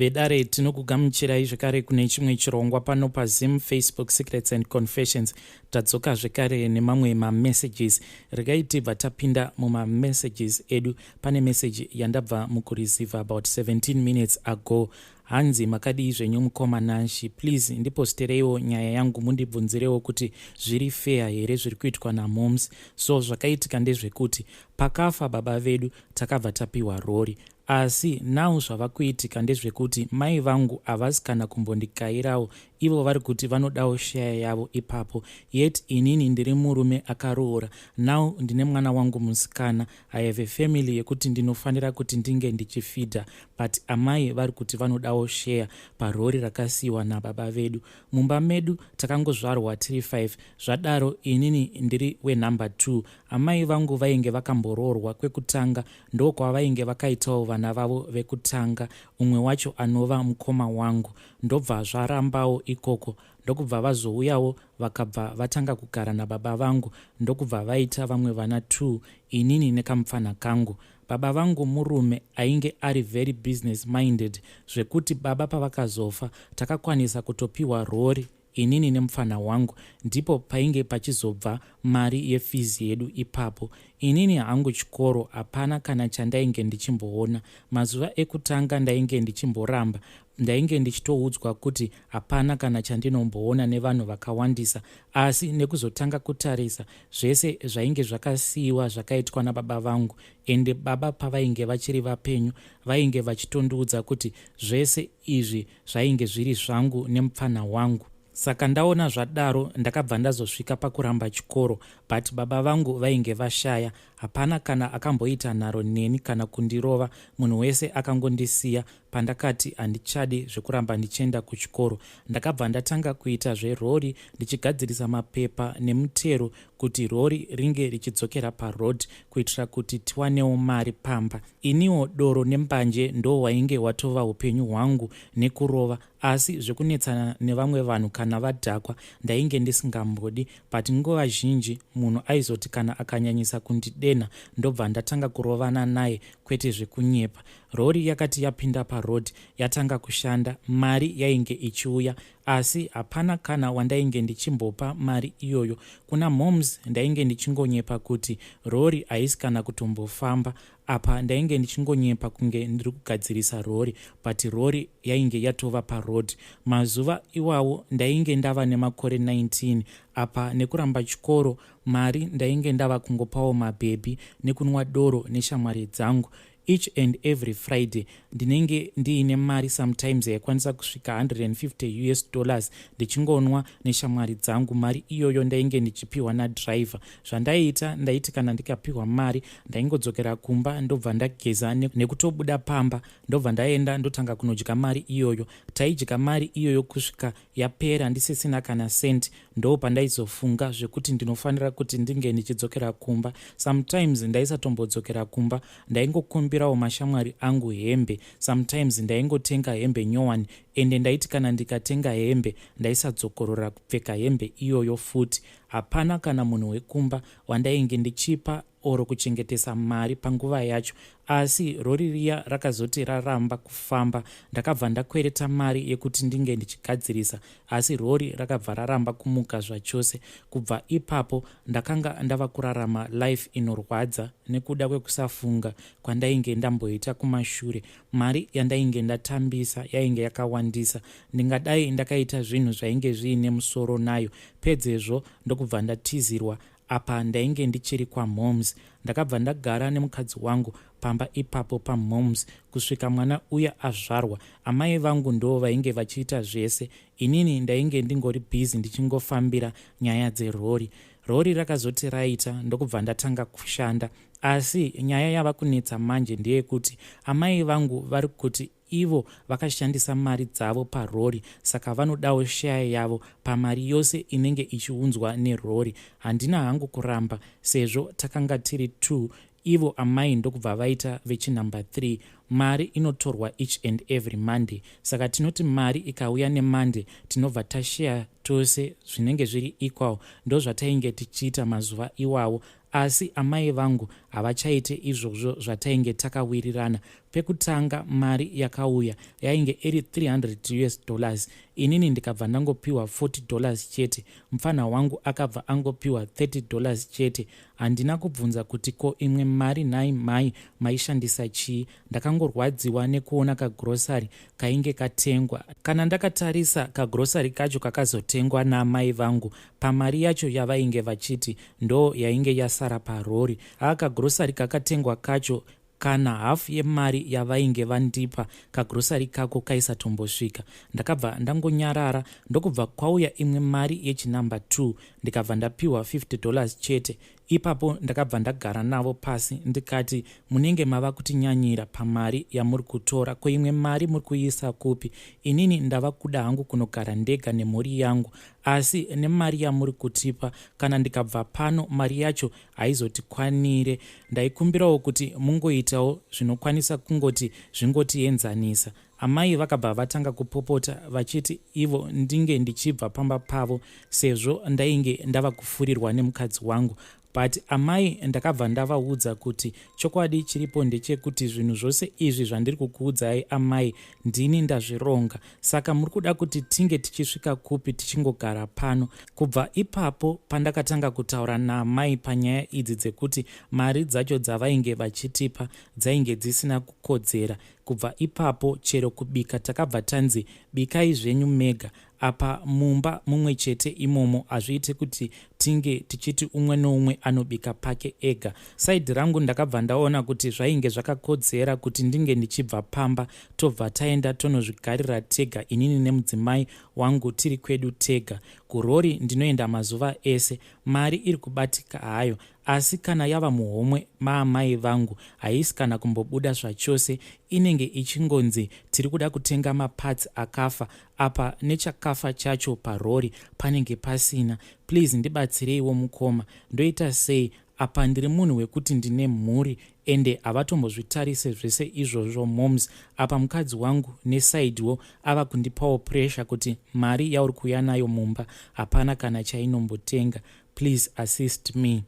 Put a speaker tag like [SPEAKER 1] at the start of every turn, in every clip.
[SPEAKER 1] Vedare, tinokugamuchirai zvekare kune chimwe chirongwa pano paZim Facebook Secrets and Confessions. Tadzoka zvekare nemamwe mamessages. Regai tibva tapinda mumamessages edu. Pane meseji yandabva mukureceive about 17 minutes ago. Hanzi, "Makadii zvenyu mukoma Nashi? Please ndipostereiwo nyaya yangu, mundibvunzirewo kuti zviri fair here zviri kuitwa namoms." So zvakaitika ndezvekuti pakafa baba vedu, takabva tapiwa rori. Asi now zvava kuitika ndezvekuti mai vangu havasi kana kumbondikairawo. Ivo vari kuti vanodawo share yavo ipapo, yet inini ndiri murume akaroora. Now ndine mwana wangu musikana. I have a family yekuti ndinofanira kuti ndinge ndichifeeda, but amai vari kuti vanodawo share parori rakasiyiwa nababa vedu. Mumba medu takangozvarwa tiri 5. Zvadaro, inini ndiri wenumber 2. Amai vangu vainge vakamboroorwa kwekutanga, ndokwavainge vakaitawo vana vavo vekutanga, umwe wacho anova mukoma wangu. Ndobva zvarambawo ikoko, ndokubva vazouyawo, vakabva vatanga kugara nababa vangu, ndokubva vaita vamwe vana 2, inini nekamupfana kangu. Baba vangu murume ainge ari very business minded, zvekuti baba pavakazofa, takakwanisa kutopiwa rori, inini nemufana wangu. Ndipo painge pachizobva mari yefizi yedu ipapo. Inini hangu chikoro hapana kana chandainge ndichimboona. Mazuva ekutanga ndainge ndichimboramba, ndainge ndichitoudzwa kuti hapana kana chandinomboona nevanhu vakawandisa. Asi nekuzotanga kutarisa zvese zvainge zvakasiyiwa zvakaitwa nababa vangu, ende baba pavainge vachiri vapenyu vainge vachitondiudza kuti zvese izvi zvainge zviri zvangu nemupfana wangu. Saka ndaona zvadaro, ndakabva ndazosvika pakuramba chikoro. But baba vangu vainge vashaya, hapana kana akamboita nharo neni kana kundirova. Munhu wese akangondisiya pandakati handichadi zvekuramba ndichienda kuchikoro. Ndakabva ndatanga kuita zverori, ndichigadzirisa mapepa nemutero kuti rori ringe richidzokera paroad, kuitira kuti tiwanewo mari pamba. Iniwo doro nembanje ndo wainge watova upenyu hwangu, nekurova. Asi zvekunetsana nevamwe vanhu kana vadhakwa ndainge ndisingambodi, but nguva zhinji munhu aizoti kana akanyanyisa kundidenha, ndobva ndatanga kurovana naye, kwete zvekunyepa. Rori yakati yapinda paroad, yatanga kushanda, mari yainge ichiuya, asi hapana kana wandainge ndichimbopa mari iyoyo. Kuna moms ndainge ndichingonyepa kuti rori haisi kana kutombofamba. Apa ndainge ndichingonyepa kunge ndiri kugadzirisa rori, but rori yainge yatova paroad. Mazuva iwawo ndainge ndava nemakore 19. Apa nekuramba chikoro, mari ndainge ndava kungopawo mabhebhi nekunwa doro neshamwari dzangu. Each and every Friday ndinenge ndiine mari, sometimes yaikwanisa kusvika 150 US dollars, ndichingonwa neshamwari dzangu. Mari iyoyo ndainge ndichipiwa nadhiraivha. Zvandaiita, ndaiti kana ndikapiwa mari, ndaingodzokera kumba, ndobva ndageza nekutobuda pamba, ndobva ndaenda ndotanga kunodya mari iyoyo. Taidya mari iyoyo kusvika yapera, ndisisina kana senti. Ndo pandaizofunga zvekuti ndinofanira kuti ndinge ndichidzokera kumba. Sometimes ndaisatombodzokera kumba, ndaingokumbirawo mashamwari angu hembe. Sometimes ndaingotenga hembe nyowani, ende ndaiti kana ndikatenga hembe, ndaisadzokorora kupfeka hembe iyoyo futi. Hapana kana munhu wekumba wandainge ndichipa or kuchengetesa mari panguva yacho. Asi rori riya rakazoti raramba kufamba, ndakabva ndakwereta mari yekuti ndinge ndichigadzirisa, asi rori rakabva raramba kumuka zvachose. Kubva ipapo ndakanga ndava kurarama life inorwadza nekuda kwekusafunga kwandainge ndamboita kumashure. Mari yandainge ndatambisa yainge yakawandisa, ndingadai ndakaita zvinhu zvainge zviine musoro nayo. Pedzezvo ndokubva ndatizirwa. Apa ndainge ndichiri kwamoms. Ndakabva ndagara nemukadzi wangu pamba ipapo pamoms kusvika mwana uya azvarwa. Amai vangu ndo vainge vachiita zvese, inini ndainge ndingori busy ndichingofambira nyaya dzerori. Rori rakazoti raita, ndokubva ndatanga kushanda. Asi nyaya yava kunetsa manje ndeyekuti amai vangu vari kuti ivo vakashandisa mari dzavo parori, saka vanodawo share yavo pamari yose inenge ichiunzwa nerori. Handina hangu kuramba, sezvo takanga tiri 2, ivo amai ndokubva vaita vechinumber 3. Mari inotorwa each and every Monday, saka tinoti mari ikauya neMonday, tinobva tasheya tose, zvinenge zviri equal. Ndo zvatainge tichiita mazuva iwawo. Asi amai vangu havachaite izvozvo zvatainge takawirirana. Pekutanga mari yakauya yainge iri 300 us dollars inini ndikabva ndangopiwa 40 dollars chete. Mupfanha wangu akabva angopiwa 30 dollars chete. Handina kubvunza kuti ko imwe mari nhai mhai maishandisa chii. Ndakangorwadziwa nekuona kagrocery kainge katengwa. Kana ndakatarisa kagrocery kacho kakazotengwa naamai vangu pamari yacho yavainge vachiti ndo yainge yasara parori. Haa kagrocery kakatengwa kacho kana hafu yemari yavainge vandipa kagrocery kako kaisatombosvika. Ndakabva ndangonyarara ndokubva kwauya imwe mari yechinumber 2 ndikabva ndapiwa 50 dollars chete. Ipapo ndakabva ndagara navo pasi ndikati munenge mava kutinyanyira pamari yamuri kutora ko imwe mari muri kuiisa kupi inini ndava kuda hangu kunogara ndega nemhuri yangu asi nemari yamuri kutipa kana ndikabva pano mari yacho haizotikwanire ndaikumbirawo kuti mungoitawo zvinokwanisa kungoti zvingotienzanisa Amai vakabva vatanga kupopota vachiti ivo ndinge ndichibva pamba pavo sezvo ndainge ndava kufurirwa nemukadzi wangu but amai ndakabva ndavaudza kuti chokwadi chiripo ndechekuti zvinhu zvose izvi zvandiri kukuudzai amai ndini ndazvironga saka muri kuda kuti tinge tichisvika kupi tichingogara pano kubva ipapo pandakatanga kutaura naamai panyaya idzi dzekuti mari dzacho dzavainge vachitipa dzainge dzisina kukodzera Kubva ipapo chero kubika takabva tanzi bikai zvenyu mega apa mumba mumwe chete imomo hazviite kuti tinge tichiti umwe noumwe anobika pake ega. Side rangu ndakabva ndaona kuti zvainge zvakakodzera kuti ndinge ndichibva pamba tobva taenda tonozvigarira tega inini nemudzimai wangu tiri kwedu tega. Kurori ndinoenda mazuva ese mari iri kubatika hayo Asi kana yava muhomwe maamai vangu haisi kana kumbobuda zvachose inenge ichingonzi tiri kuda kutenga maparts akafa apa nechakafa chacho parori panenge pasina. Please ndibatsireiwo mukoma ndoita sei apa ndiri munhu wekuti ndine mhuri ende havatombozvitarise zvese izvozvo moms apa mukadzi wangu neside wo ava kundipawo pressure kuti mari yauri kuuya nayo mumba hapana kana chainombotenga Please assist me.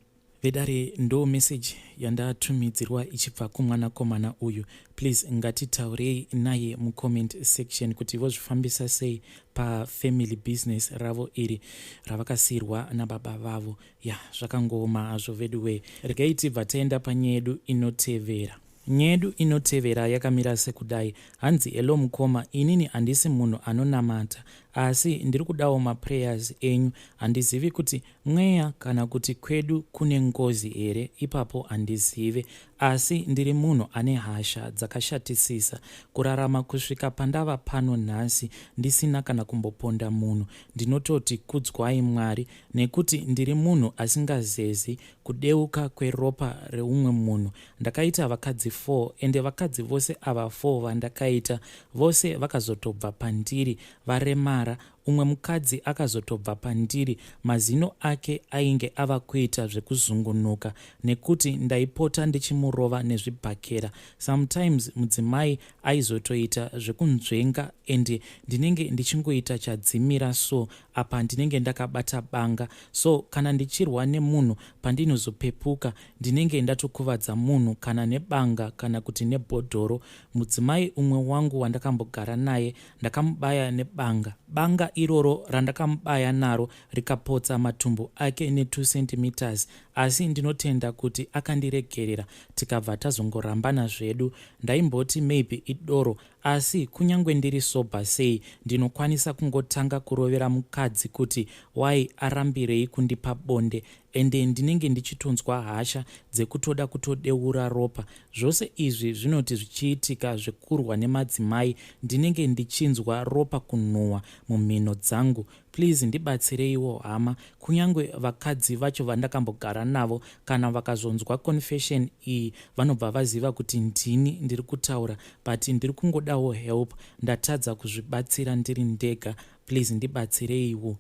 [SPEAKER 1] Vedare ndo message yandatumidzirwa ichibva kumwanakomana uyu. Please ngatitaurei naye mucomment section kuti vozvifambisa sei pafamily business ravo iri ravakasiirwa nababa vavo. Ya zvakangooma hazvo veduwee. Regai tibva taenda panyaya yedu inotevera. Nyedu inotevera yakamira sekudai hanzi hello mukoma inini handisi munhu anonamata asi ndirikudawo maprayers enyu handizivi kuti mweya kana kuti kwedu kune ngozi here ipapo handizive asi ndiri munhu ane hasha dzakashatisisa kurarama kusvika pandava pano nhasi ndisina kana kumboponda munhu ndinototi kudzwai Mwari nekuti ndiri munhu asingazezi kudeuka kweropa reumwe munhu Ndakaita vakadzi four ende vakadzi vose ava four vandakaita vose vakazotobva pandiri varemara. Umwe mukadzi akazotobva pandiri mazino ake ainge ava kuita zvekuzungunuka nekuti ndaipota ndichimurova nezvibhakera. Sometimes mudzimai aizotoita zvekunzvenga ende ndinenge ndichingoita chadzimira so apa ndinenge ndakabata banga so kana ndichirwa nemunhu pandinozopepuka ndinenge ndatokuvadza munhu kana nebanga kana kuti nebhodhoro. Mudzimai umwe wangu wandakambogara naye ndakamubaya nebanga. Banga iroro randakamubaya naro rikapotsa matumbu ake ne2 centimetres asi ndinotenda kuti akandiregerera tikabva tazongorambana zvedu. Ndaimboti maybe idoro asi kunyange ndiri sober sei ndinokwanisa kungotanga kurovera mukadzi kuti why arambirei kundipa bonde ende ndinenge ndichitonzwa hasha dzekutoda kutodeura ropa. Zvose izvi zvinoti zvichiitika zvekurwa nemadzimai ndinenge ndichinzwa ropa kunhuhwa mumhino dzangu. Please ndibatsireiwo hama. Kunyange vakadzi vacho vandakambogara navo kana vakazonzwa confession iyi vanobva vaziva kuti ndini ndiri kutaura but ndiri kungodawo help ndatadza kuzvibatsira ndiri ndega. Please ndibatsireiwo.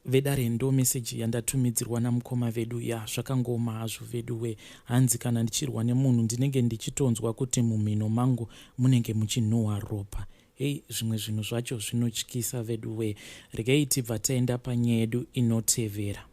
[SPEAKER 1] Vedare ndo message yandatumidzirwa namukoma vedu ya zvakangooma hazvo veduwe hanzi kana ndichirwa nemunhu ndinenge ndichitonzwa kuti mumhino mangu munenge muchinhuhwa ropa hei zvimwe zvinhu zvacho zvinotyisa veduwe regai tibva taenda panyaya yedu inotevera.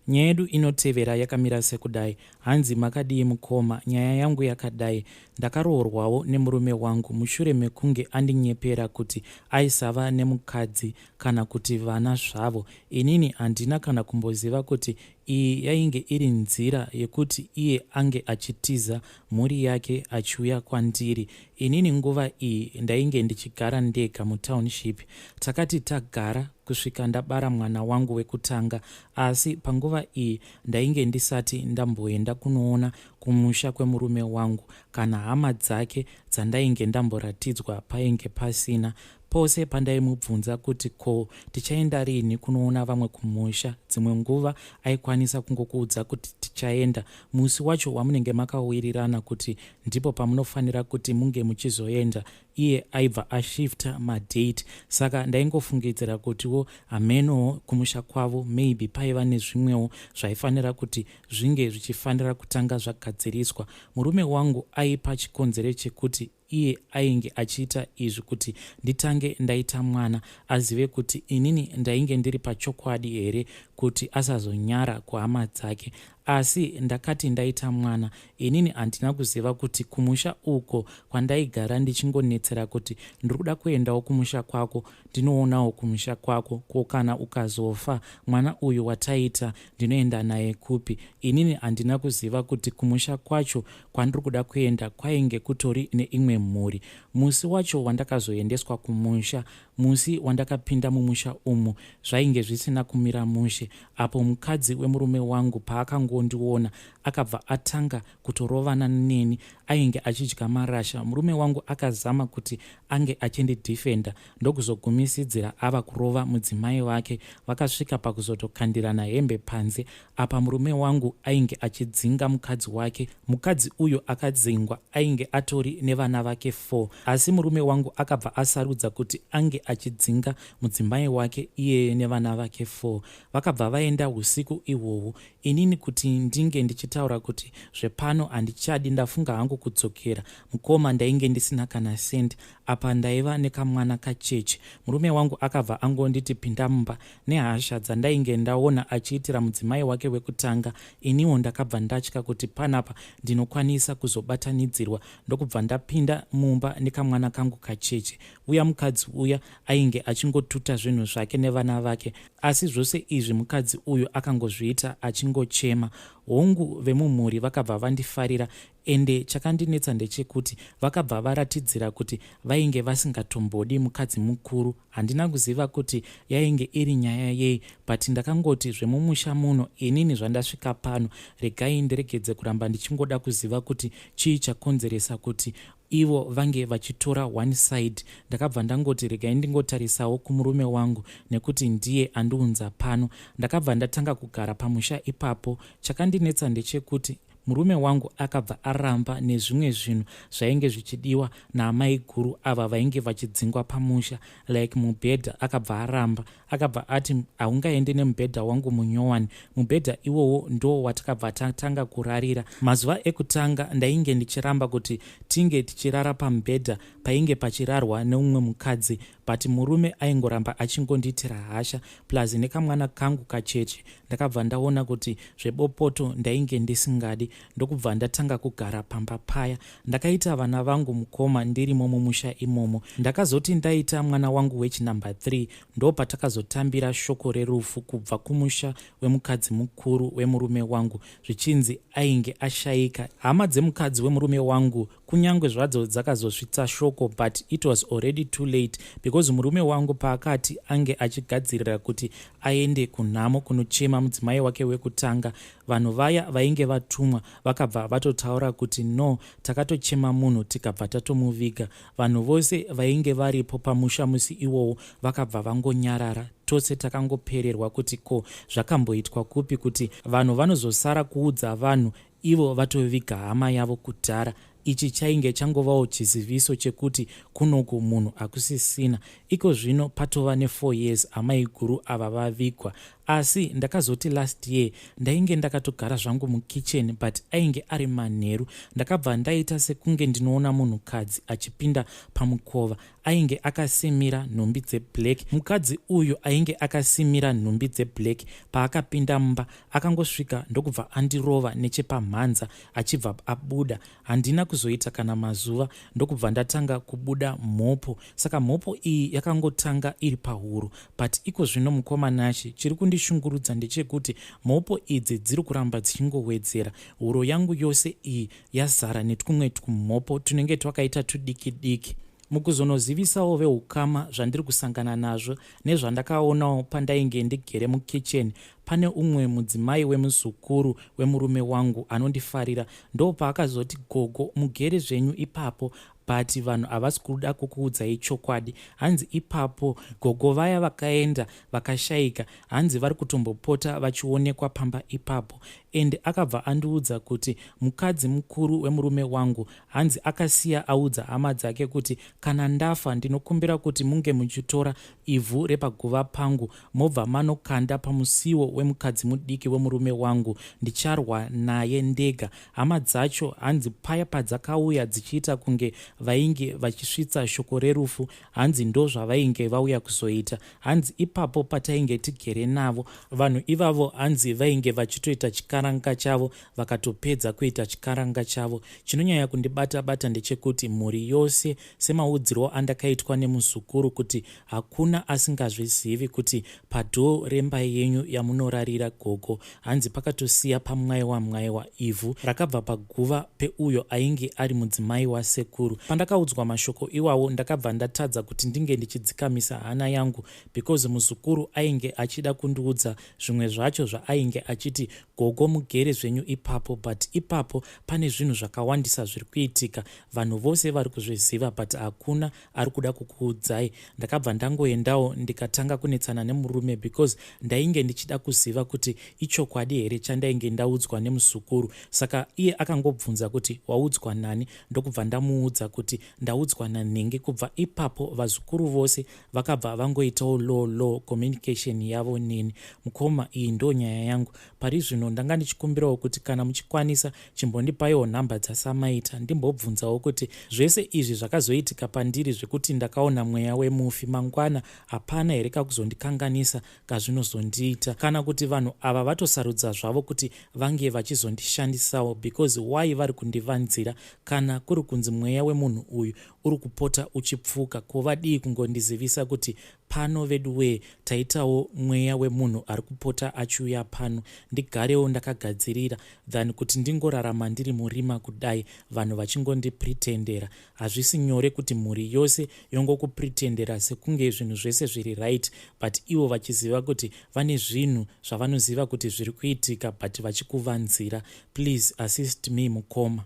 [SPEAKER 1] Nyaya yedu inotevera yakamira sekudai. Hanzi makadii mukoma, nyaya yangu yakadai. Ndakaroorwawo nemurume wangu mushure mekunge andinyepera kuti aisava nemukadzi kana kuti vana zvavo. Inini handina kana kumboziva kuti iyi yainge iri nzira yekuti iye ange achitiza mhuri yake achiuya kwandiri. Inini nguva iyi ndainge ndichigara ndega mutownship. Takati tagara kusvika ndabara mwana wangu wekutanga asi panguva iyi ndainge ndisati ndamboenda kunoona kumusha kwemurume wangu kana hama dzake dzandainge ndamboratidzwa painge pasina. Pose pandaimubvunza kuti ko tichaenda riini kunoona vamwe kumusha dzimwe nguva aikwanisa kungokuudza kuti tichaenda musi wacho wamunenge makawirirana kuti ndipo pamunofanira kuti munge muchizoenda iye aibva ashifta madate saka ndaingofungidzira kutiwo hamenowo kumusha kwavo maybe paiva nezvimwewo zvaifanira kuti zvinge zvichifanira kutanga zvagadziriswa. Murume wangu aipa chikonzero chekuti iye ainge achiita izvi kuti nditange ndaita mwana azive kuti inini ndainge ndiri pachokwadi here kuti asazonyara kuhama dzake. Asi ndakati ndaita mwana inini handina kuziva kuti kumusha uko kwandaigara ndichingonetsera kuti ndiri kuda kuendawo kumusha kwako ndinoonawo kumusha kwako ko kana ukazofa mwana uyu wataita ndinoenda naye kupi inini handina kuziva kuti kumusha kwacho kwandiri kuda kuenda kwainge kutori neimwe mhuri musi wacho wandakazoendeswa kumusha Musi wandakapinda mumusha umu zvainge zvisina kumira mushe apo mukadzi wemurume wangu paakangondiona akabva atanga kutorovana neni ainge achidya marasha. Murume wangu akazama kuti ange achindidhifenda ndokuzogumisidzira ava kurova mudzimai wake. Vakasvika pakuzotokandirana hembe panze apa murume wangu ainge achidzinga mukadzi wake. Mukadzi uyu akadzingwa ainge atori nevana vake 4 asi murume wangu akabva asarudza kuti ange achidzinga mudzimai wake iyeye nevana vake 4. Vakabva vaenda usiku ihwohwo. Inini kuti ndinge ndichitaura kuti zvepano handichadi ndafunga hangu kudzokera mukoma ndainge ndisina kana cent apa ndaiva nekamwana kacheche. Murume wangu akabva angonditi pinda mumba. Nehasha dzandainge ndaona achiitira mudzimai wake wekutanga iniwo ndakabva ndatya kuti panapa ndinokwanisa kuzobatanidzirwa ndokubva ndapinda mumba nekamwana kangu kacheche. Uya mukadzi uya ainge achingotuta zvinhu zvake nevana vake asi zvose izvi mukadzi uyu akangozviita achingochema. Hongu vemumhuri vakabva vandifarira ende chakandinetsa ndechekuti vakabva varatidzira kuti vainge vasingatombodi mukadzi mukuru. Handina kuziva kuti yainge iri nyaya yei but ndakangoti zvemumusha muno inini zvandasvika pano regai ndiregedze kuramba ndichingoda kuziva kuti chii chakonzeresa kuti ivo vange vachitora one side. Ndakabva ndangoti regai ndingotarisawo kumurume wangu nekuti ndiye andiunza pano. Ndakabva ndatanga kugara pamusha ipapo. Chakandinetsa ndechekuti murume wangu akabva aramba nezvimwe zvinhu zvainge zvichidiwa naamaiguru ava vainge vachidzingwa pamusha like mubhedha akabva aramba akabva ati haungaende nemubhedha wangu munyowani mubhedha iwowo ndo watakabva tatanga kurarira mazuva ekutanga ndainge ndichiramba kuti tinge tichirara pamubhedha painge pachirarwa neumwe mukadzi but murume aingoramba achingondiitira hasha plus nekamwana kangu kacheche ndakabva ndaona kuti zvebopoto ndainge ndisingadi ndokubva ndatanga kugara pamba paya ndakaita vana vangu mukoma ndirimo mumusha imomo ndakazoti ndaita mwana wangu wechinumber 3 ndopatakazotambira shoko rerufu kubva kumusha wemukadzi mukuru wemurume wangu zvichinzi ainge ashaika hama dzemukadzi wemurume wangu Kunyangwe zvadzo dzakazosvitsa shoko but it was already too late because murume wangu paakati ange achigadzirira kuti aende kunhamo kunochema mudzimai wake wekutanga vanhu vaya vainge vatumwa vakabva vatotaura kuti no takatochema munhu tikabva tatomuviga. Vanhu vose vainge varipo pamusha musi iwowo vakabva vangonyarara tose takangopererwa kuti ko zvakamboitwa kupi kuti vanhu vanozosara kuudza vanhu Ivo vatoviga hama yavo kudhara. Ichi chainge changovawo chiziviso chekuti kunoku munhu hakusisina. Iko zvino patova ne four years amaiguru ava vavigwa. Asi ndakazoti last year ndainge ndakatogara zvangu mukitchen, but ainge ari manheru. Ndakabva ndaita sekunge ndinoona munhukadzi achipinda pamukova. Ainge akasimira nhumbi dzeblack. Mukadzi uyu ainge akasimira nhumbi dzeblack. Paakapinda mumba, akangosvika ndokubva andirova nechepamhanza achibva abuda. Handina kuzoita kana mazuva, ndokubva ndatanga kubuda mhopo. Saka mhopo iyi yakangotanga iri pahuro, but iko zvino, mukoma Nashe, chiri kundishungurudza ndechekuti mhopo idzi dziri kuramba dzichingowedzera. Huro yangu yose iyi yazara netwumwe twumhopo tunenge twakaita tudiki diki. Mukuzonozivisawo veukama zvandiri kusangana nazvo nezvandakaonawo pandainge ndigere mukicheni, pane umwe mudzimai wemuzukuru wemurume wangu anondifarira. Ndopaakazoti, "Gogo, mugere zvenyu ipapo, but vanhu havasi kuda kukuudzai chokwadi." Hanzi ipapo gogo vaya vakaenda vakashayika, hanzi vari kutombopota vachionekwa pamba ipapo. And akabva andiudza kuti mukadzi mukuru wemurume wangu, hanzi akasiya audza hama dzake kuti, "Kana ndafa, ndinokumbira kuti munge muchitora ivhu repaguva pangu, mobva manokanda pamusiwo wemukadzi mudiki wemurume wangu. Ndicharwa naye ndega." Hama dzacho, hanzi paya padzakauya dzichiita kunge vainge vachisvitsa shoko rerufu, hanzi ndo zvavainge vauya kuzoita. Hanzi ipapo patainge tigere navo vanhu ivavo, hanzi vainge vachitoita chikaranga chavo. Vakatopedza kuita chikaranga chavo, chinonyanya kundibata bata ndechekuti mhuri yose, semaudzirwo andakaitwa nemuzukuru, kuti hakuna asingazvizivi kuti padoor remba yenyu yamunorarira, gogo, hanzi pakatosiya pamwaiwa mwaiwa ivhu rakabva paguva peuyo ainge ari mudzimai wasekuru. Pandakaudzwa mashoko iwawo, ndakabva ndatadza kuti ndinge ndichidzikamisa hana yangu, because muzukuru ainge achida kundiudza zvimwe zvacho zvaainge achiti, "Gogo, mugere zvenyu ipapo, but ipapo pane zvinhu zvakawandisa zviri kuitika. Vanhu vose vari kuzviziva, but hakuna ari kuda kukuudzai." Ndakabva ndangoendawo, ndikatanga kunetsana nemurume, because ndainge ndichida kuziva kuti ichokwadi here chandainge ndaudzwa nemuzukuru. Saka iye akangobvunza kuti, "Waudzwa nani?" Ndokubva ndamuudza kuti ndaudzwa nanhingi. Kubva ipapo vazukuru vose vakabva vangoitawo low low communication yavo neni. Mukoma, iyi ndo nyaya yangu pari zvino. Ndanga ndichikumbirawo kuti kana muchikwanisa, chimbondipaiwo nhamba dzasamaita, ndimbobvunzawo kuti zvese izvi zvakazoitika pandiri zvekuti ndakaona mweya wemufi mangwana, hapana here kakuzondikanganisa kazvinozondiita, kana kuti vanhu ava vatosarudza zvavo kuti vange vachizondishandisawo? Because why vari kundivanzira? Kana kuri kunzi mweya wemunhu uyu uri kupota uchipfuka, ko vadii kungondizivisa kuti pano vedu wee taitawo mweya wemunhu ari kupota achiuya pano, ndigarewo ndakagadzirira, than kuti ndingorarama ndiri murima kudai, vanhu vachingondipretendera? Hazvisi nyore kuti mhuri yose yongokupretendera sekunge zvinhu zvese zviri right, but ivo vachiziva kuti vane zvinhu zvavanoziva kuti zviri kuitika, but vachikuvanzira. Please assist me, mukoma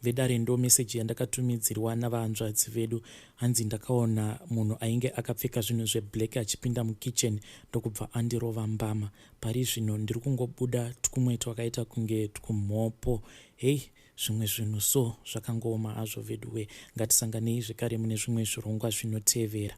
[SPEAKER 1] vedare. Ndo meseji yandakatumidzirwa navahanzvadzi vedu. Hanzi ndakaona munhu ainge akapfeka zvinhu zveblack achipinda mukitchen, ndokubva andirova mbama. Pari zvino ndiri kungobuda twumwe twakaita kunge twumhopo. Hei, zvimwe zvinhu so zvakangooma hazvo vedu we. Ngatisanganei zvekare mune zvimwe zvirongwa zvinotevera.